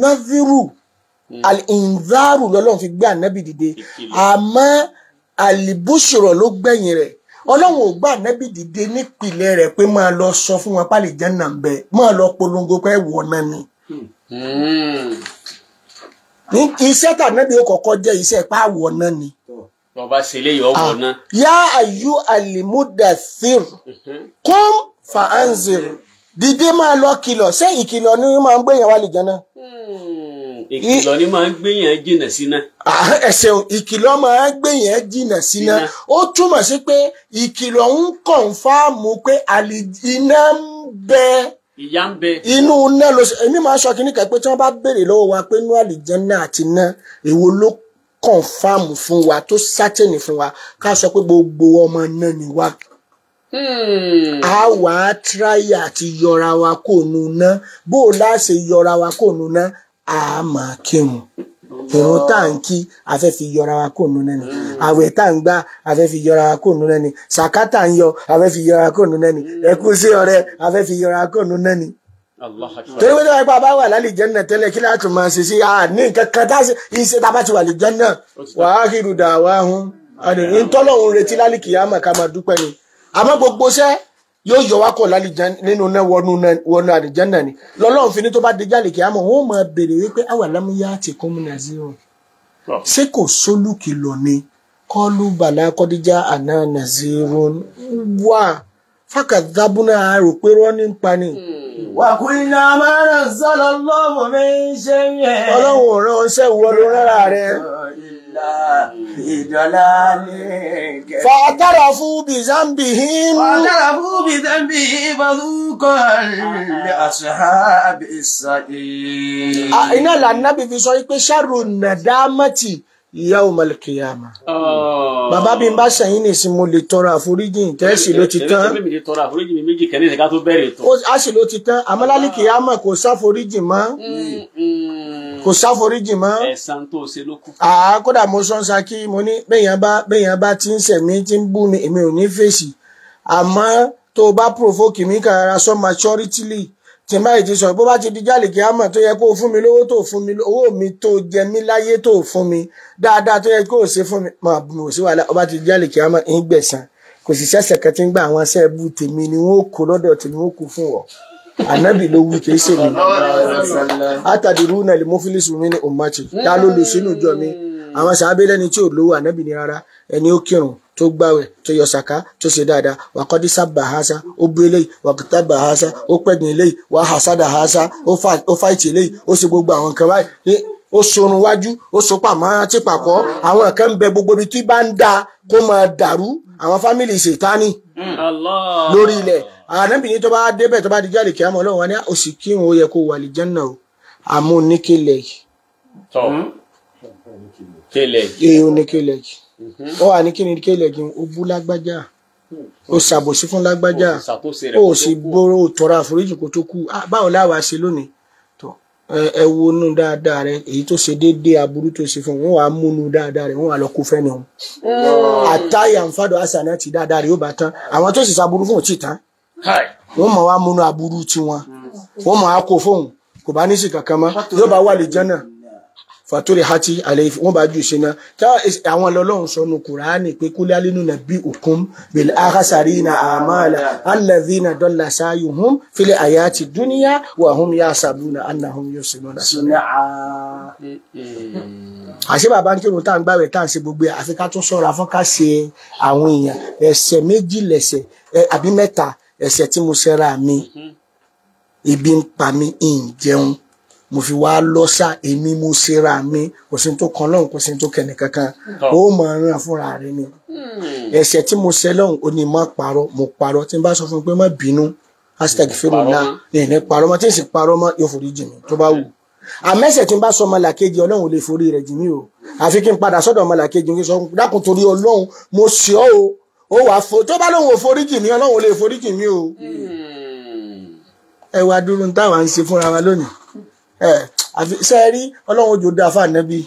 naziru al-inzaru lọ́lọ́run fi gbé ànábì dìde, àmọ́ àlìbúṣọ̀rọ̀ ló gbẹ̀yìn rẹ̀. Ọlọ́run ò gbé ànábì dìde nípìnlẹ̀ rẹ̀ pé máa lọ sọ fún wọn pálí jẹ́nà ń bẹ, máa lọ polongo pé wọ̀ náà ni. Iṣẹ́ tànábì ó kọ́kọ́ jẹ́ iṣẹ́ pàwọ̀ náà ni.
Bàbá ṣe lè yọ ọwọ́ náà.
Yá ayú alimudathir kum fa anzir. Dìde máa lọ kìlọ̀. Ṣé ìkìlọ̀ ni máa ń gbéyàn wá lè jẹ náà?
Ìkìlọ̀ ni máa ń gbéyàn jìnà síná.
Ẹ̀sẹ̀ ìkìlọ̀ máa ń gbéyàn jìnà síná. Ó túmọ̀ sí pé ìkìlọ̀ ń kọ̀nfàmù pé iná ń bẹ.
Ìyà ń bẹ.
Inú iná ló ṣe. Èmi máa ń sọ kínní kan pé tí wọ́n bá béèrè lọ́wọ́ wa pé inú àlìjánnà àti iná èwo ló kọ̀nfàmù fún wa tó sátẹ̀nì fún wa, ká sọ pé gbogbo ọmọ náà ni wá. A wà á tíráyà àti yọra wa kò nu ná. Bó o láṣẹ yọra wa kò nu ná, a máa kírun. Ìrun tá à ń kí a fẹ́ fi yọra wa kò nu náà ni. Àwẹ̀ tá à ń gbà a fẹ́ fi yọra wa kò nu náà ni. Sàká tá à ń yọ a fẹ́ fi yọra wa kò nu náà ni. Ẹkú sí ọrẹ a fẹ́ fi yọra wa kò nu náà ni. Torí pé tí wọ́n bá wà lálìjánnà tẹ́lẹ̀ kí láti máa ṣe sí ní nǹkan kan tá iṣẹ́ tá a bá ti wà lìjánnà wa akhiru da'wahum ntọ́lọ́hún retí lálìkìyàmà ká máa dúpẹ́ ni. Àmọ́ gbogbo iṣẹ́ yóò yọ wá kọ̀ lálìjánnà nínú náà wọnú àlìjánnà ni. Lọ́lọ́run fi ní tó bá dé jálìkìyàmà wọ́n máa béèrè wípé awalam ya'tikum nazirun, ṣé kò sólùkìlọ̀ ni? Qalu bala qad ja'ana nazirun wà fàkàdábùnà àrò pé rọ́ ní pa ni.
Wàkúnlá máa ń sọ̀rọ̀ lọ́wọ́ mi ṣe yẹ.
Ọlọ́run ò rán ọṣẹ́ ìwọ ló rárá rẹ̀.
Ìdọ̀lá ní kẹ́.
Fàtàrà fún Bizambihim.
Fàtàrà fún Bizambihim fàdúkọ̀ lè ashabi as-sa'ir.
Iná làǹdàbí fi sọ pé ṣàrò nàdámàtì yawmal qiyamah. Bàbá bí n bá sẹ́yìn nìsín mo lè tọrọ àforíjìn tẹ́sí ló ti tán.
Èmi lè tọrọ àforíjìn mi méjì kẹ́ni ìṣẹ̀ká tó bẹ̀rẹ̀ tó.
A sì ló ti tán. Àmọ́ lálẹ́ kìyàmọ̀ kò sáforíjìn mọ́. Kò sáforíjìn mọ́.
Ẹ̀san tó ṣe ló kù.
Kódà mo sọ ń sa kí mo ní béèyàn bá ti ń sẹ̀mí tí ń bú mi èmi ò ní fèsì. Àmọ́ tó o bá provoke mi kàrà sọ maturity tí báyìí ti sọ bó bá ti di jálè kí á mọ̀ tó yẹ kó fún mi lówó tó fún mi owó mi tó jẹ mí láyé tó fún mi dáadáa tó yẹ kó ṣe fún mi máa bù mí ò sí wàhálà. Ó bá ti di jálè kí á mọ̀ ń gbẹ̀san kò sì ṣẹ̀ṣẹ̀ kan tí ń gba àwọn aṣẹ́ bú tèmi ni wọ́n kó lọ́dọ̀ tèmi wọ́n kó fún ọ. Ànábì ló wí kìí ṣe mi. Àtàdìrú náà lè mú fílísù mi ní ummati dá ló lù sínú ìjọ mi. Àwọn sàábé lẹ́ni tí ò lówó ànábì ní rárá ẹni ó kírun tó gbàwẹ̀ tó yọ sàká tó ṣe dáadáa wàkọ́dí sábà hásá ó bú eléyìí wàkútà bà hásá ó pẹ̀gìn eléyìí wà hásádà hásá ó fáìtì eléyìí ó ṣe gbogbo àwọn nǹkan báyìí ó sorun wájú ó so pàmò tí pàkọ́ àwọn nǹkan ń bẹ gbogbo ibi tí bá ń da kó máa dàrú àwọn fámìlì ṣètánì lórí ilẹ̀. Ànábì ní tó bá débẹ̀ tó bá di jáde kíámọ̀ Ọlọ́run wa ní òsì kírun ó yẹ kó wà lí Jánnà o àmọ́ oníkélẹ̀ yìí. Oníkélẹ̀ yìí ó wà ní kí ni kéèlè kí ó bú lágbájá ó ṣàbòsí fún lágbájá ó sì gbóró tọrọ àforíjì kó tó kú. Báwo láwa ṣe lónìí tó ẹ wo inú dáadáa rẹ èyí tó ṣe déédéé aburú tó ṣe fún wọn wàá múnú dáadáa rẹ wọn wàá lọ kó fẹ́ ni wọn. Àtàyà nfàdọ̀ àṣà náà ti dáadáa rẹ yóò bá tán àwọn tó sì ṣàbúrú fún òtí tán wọn mọ̀ wá múnú aburú tiwọn wọn mọ̀ á kó fóun kò bá ní sí kankan mọ́ yóò bá wà lè jẹ́ náà. Faturi hati alẹ́ wọ́n bá jù sí náà tá àwọn ọlọ́run sọnù kùránì pé kúlẹ̀ alínú nà bí òkun bil akhsarina a'mala alladhina dalla sa'yuhum fil hayati dunya wa hum yahsabuna annahum yuhsinuna sun'a. Àṣé bàbá ń kírun tá à ń gbàwẹ̀ tá à ń ṣe gbogbo ẹ̀ àfi ká tún ṣọ́ra fún ká ṣe àwọn èèyàn ẹ̀ṣẹ̀ méjì lẹ̀ṣẹ̀ àbí mẹ́ta ẹ̀ṣẹ̀ tí mo ṣẹra mi ibi ń pa mi ń jẹun Mo fi wá lọ́sà èmi mo ṣera mi, kò sí tó kan lọ́hùn, kò sí tó kẹ́ni kankan. Ó mọ̀ ọ́n fúnra rẹ ni. Ẹ̀ṣẹ̀ tí mo ṣẹ̀ lọ́hùn ó ní má parọ́, mo parọ́. Tí n bá sọ fún un pé má bínú, hashtag fẹ́ràn ní parọ́ mọ́, tí n sì parọ́ mọ́ yóò forí jì mí tó bá wù. Àmẹ́sẹ̀ tí n bá sọ ọmọlàkejì Ọlọ́run ò lè forí rẹ̀ jì mí o. Àfi kí n padà sọ́dọ̀ ọmọlàkejì kí n sọ dákun torí Ọlọ́run mo ṣe ọ́ o. Ó wàá fo tó bá lóun ò forí jì mí, Ọlọ́run ò lè forí jì mí o. Ẹ wá dúró táwa ń ṣe fúnra wa lónìí. Àfi ṣe rí Ọlọ́run ojú dáa fún ànábì.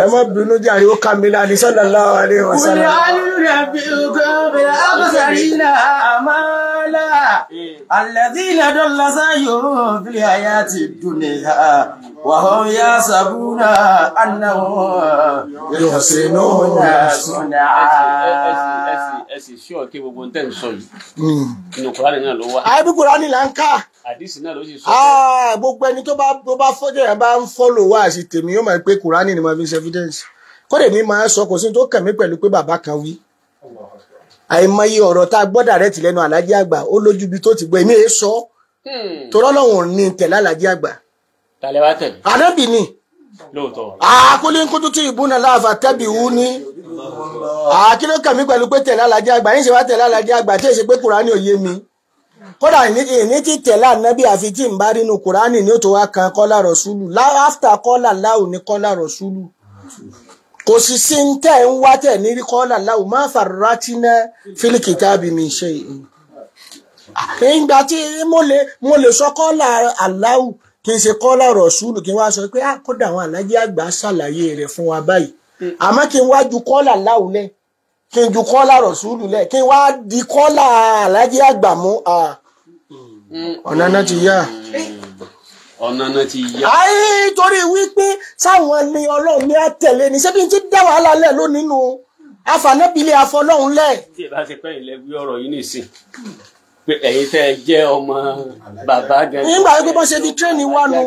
Ẹ má bínú jàre, ó ká mi láni sallallahu alaihi wasallam.
Alladhina dalla sa'yuhum fil hayati dunya wa hum yahsabuna annahum yuhsinuna sun'a.
Ẹ sì ṣọ́ kí gbogbo ń tẹ̀ ń sọ yìí inú Kùránì náà ló wà.
Àbí Kùránì là ń kà.
Àdìsí náà ló sì sọ.
Gbogbo ẹni tó bá fọ́jọ́ yẹn bá ń fọ́lò wá sí tèmi yóò máa pé Kùránì ni màá fi ṣe evidence. Kódé mi máa sọ kò sí tó kàn mí pẹ̀lú pé bàbá kan wí. Àìmọye ọ̀rọ̀ tá a gbọ́ dàrẹ́tì lẹ́nu Àlájì Àgbà ó lójú ibi tó ti gbọ́ èmi èé sọ. Torọ́ lọ́wọ́n ní tẹ̀lé Àlájì Àgbà.
Tàlẹ́ wá tẹ̀lé.
Ànábì ni.
Lóòótọ́.
Àkólé ń kótó tí ìbúná láàfà tẹ́bi wú ní. Àkíló kàn mí pẹ̀lú pé tẹ̀lé Àlájì Àgbà yín ṣe wá tẹ̀lé Àlájì Àgbà tí èsì pé Kùránì ò yé mi. Kódà ní ti tẹ̀lé Ànábì àfi tí ń bá rínú Kùránì ní ó tó wá kan kọ́lá rọ̀ṣúlù. Áfítà kọ́lá láwù ní kọ́lá rọ̀ṣúlù. Kò sì sí ń tẹ̀ ń wá tẹ̀ ní rí kọ́lá láwù má farratina fil kitabi min shay'in. Ìgbà tí mo lè sọ kọ́lá aláwù kí n ṣe kọ́lá rọ̀ṣúlù kí n wá sọ pé kódà àwọn Àlájì Àgbà ṣàlàyé rẹ̀ fún wa báyìí. Àmọ́ kí n wá ju kọ́lá láwù lẹ̀, kí n ju kọ́lá rọ̀ṣúlù lẹ̀, kí n wá di kọ́lá Àlájì Àgbà mú. Ọ̀nà náà ti yá.
Ọ̀nà náà ti yá.
Ayé torí wípé sáwọn ni Ọlọ́run ní àtẹ̀lé ní ṣébi tí dá wàhálà lẹ̀ lónìí nù àfànẹ́bílẹ̀ àfọlọ́hún lẹ̀.
Tí ẹ bá ṣe pẹ́ ilẹ̀ wí ọ̀rọ̀ yìí nìsín pé ẹ̀yin tẹ́ ẹ jẹ́ ọmọ bàbá gẹ́gẹ́.
Nígbà wípé bọ́n ṣe fi tírẹ́ẹ̀nì wa nù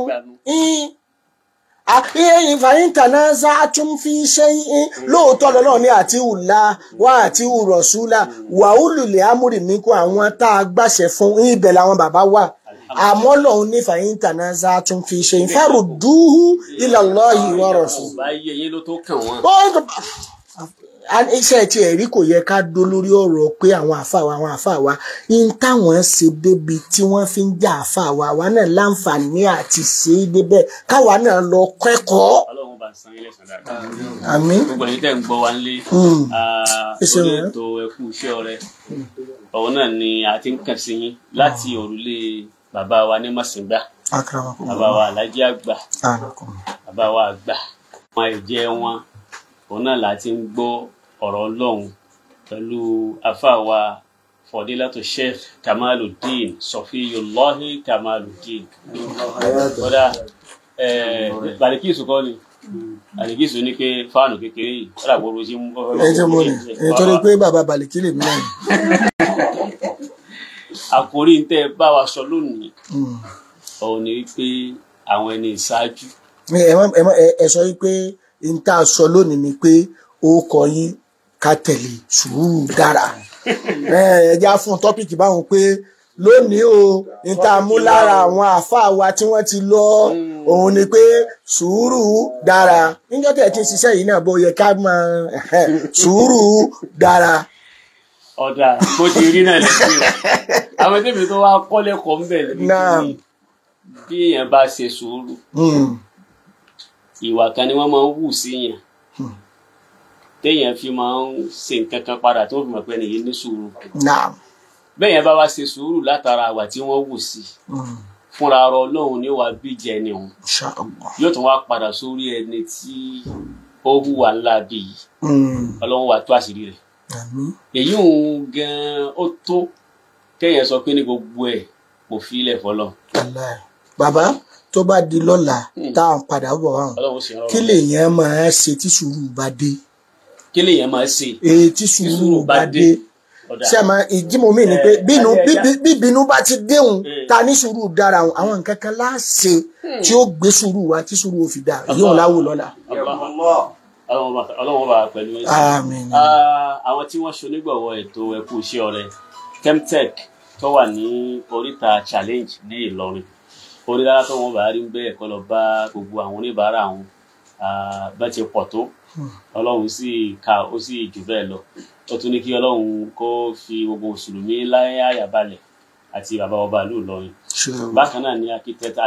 ìfàyíntàná tún fi ṣe lóòótọ́ lọ́lọ́ ní àti ùlà wà àti ùrọ̀ṣúlà wàhálùlẹ̀ amúrìmíkù àwọn tá a gbàṣẹ fún ibẹ̀ làwọn bàbá wà. Àmọ́ lòun ní fàyíntàná tún fi ṣe ìfàrùdúhù ilallahi wa rasul. Iṣẹ́ tí ẹ̀rí kò yẹ ká dó lórí ọ̀rọ̀ pé àwọn àfáà wa àwọn àfáà wa ń táwọn ṣe débi tí wọ́n fi ń já àfáà wa wa náà láǹfààní àti ṣe é débẹ̀ káwa náà lọ kẹ́kọ̀ọ́.
Ọlọ́run bá san ilé san dáadáa.
Àmín.
Gbogbo ẹ̀yin tẹ́ ń gbọ́ wa nílé orí ètò ẹkú iṣẹ́ ọrẹ ọ̀hún náà ni a ti ń kàn sí yín láti òrùlé bàbá wa ní Mọ̀sìngbà, bàbá wa Àlájì Àgbà, bàbá wa àgbà, wọn ẹ̀jẹ̀ wọn òun náà la ti ń gbọ́ ọ̀rọ̀ Ọlọ́run pẹ̀lú àfáà Fọdílátù Sheikh Kamaluddin Sọfíyullahi Kamaluddin. Kódà Bàlíkìsù kọ́ ni Bàlíkìsù ní pé fáànù kékeré yìí kódà gbogbo sí mú.
Ẹ jẹ́ mo ní nítorí pé bàbá Bàlíkì lè mí náà.
Àkórí ń tẹ́ bá wa sọ lónìí òun ni wípé àwọn ẹni ìṣáájú.
Ẹ sọ wípé n tá a sọ lónìí ni pé ó kọ yín ká tẹ̀lé sùúrù dára. Ẹ já fún tọ́pìkì báwọn pé lónìí o n tá a mú lára àwọn àáfàá wa tí wọ́n ti lọ òun ni pé sùúrù dára. Níjọ́ tẹ̀ tí ń ṣiṣẹ́ yìí náà bó yẹ ká mọ sùúrù dára.
Ọ̀dà bó ti rí náà lẹ́sìn o. Àwọn tèmi tó wá kọ́lẹ́kọ̀ọ́ ń bẹ̀ níbi bí èèyàn bá ṣe sùúrù ìwà kan ni wọ́n máa ń wù sí yàn téèyàn fi máa ń ṣe nǹkan kan padà tó fi mọ̀ pé nìyí ní sùúrù. Bẹ́ẹ̀ yẹn bá wá ṣe sùúrù látara àwà tí wọ́n wù sí fúnra ọ̀rọ̀ Ọlọ́run ni wàá bíjẹ ni òun yóò tún wá padà sórí ẹni tí ó hùwà ńlá bí yìí Ọlọ́run wàá tú àṣírí rẹ̀. Èyí òun gan-an ó tó kéèyàn sọ pé ní gbogbo ẹ̀ kò fi ilẹ̀ fọlọ́.
Bàbá tó bá di lọ́la tá à ń padà bọ̀ wá kí lèèyàn máa ṣe tí sùúrù bá dé.
Kí lèèyàn máa ṣe
tí sùúrù bá dé. Ṣé àmọ́ ìdímọ̀ mi ni pé bíbínú bá ti déhùn ta ní sùúrù dára àwọn nǹkan kan láṣẹ tí ó gbé sùúrù wa tí sùúrù ò fi dá yóò láwò lọ́la.
Ọlọ́run bá pẹ̀lú ẹ̀.
Àmín.
Àwọn tí wọ́n ṣonígbọ̀wọ́ ètò ẹkú iṣẹ́ ọrẹ Kemtech tó wà ní oríta Challenge ní Ìlọrin Onílára tó wọn bá rí ń bẹ́ẹ̀ kọ́ lọ bá gbogbo àwọn oníbàárà àwọn bá ti pọ̀ tó. Ọlọ́run sì ka ó sì jù bẹ́ẹ̀ lọ. Ó tún ní kí Ọlọ́run kó fi gbogbo mùsùlùmí láyé àyà balẹ̀ àti bàbá ọba ìlú Ìlọrin. Bákan náà ni akitẹ́ta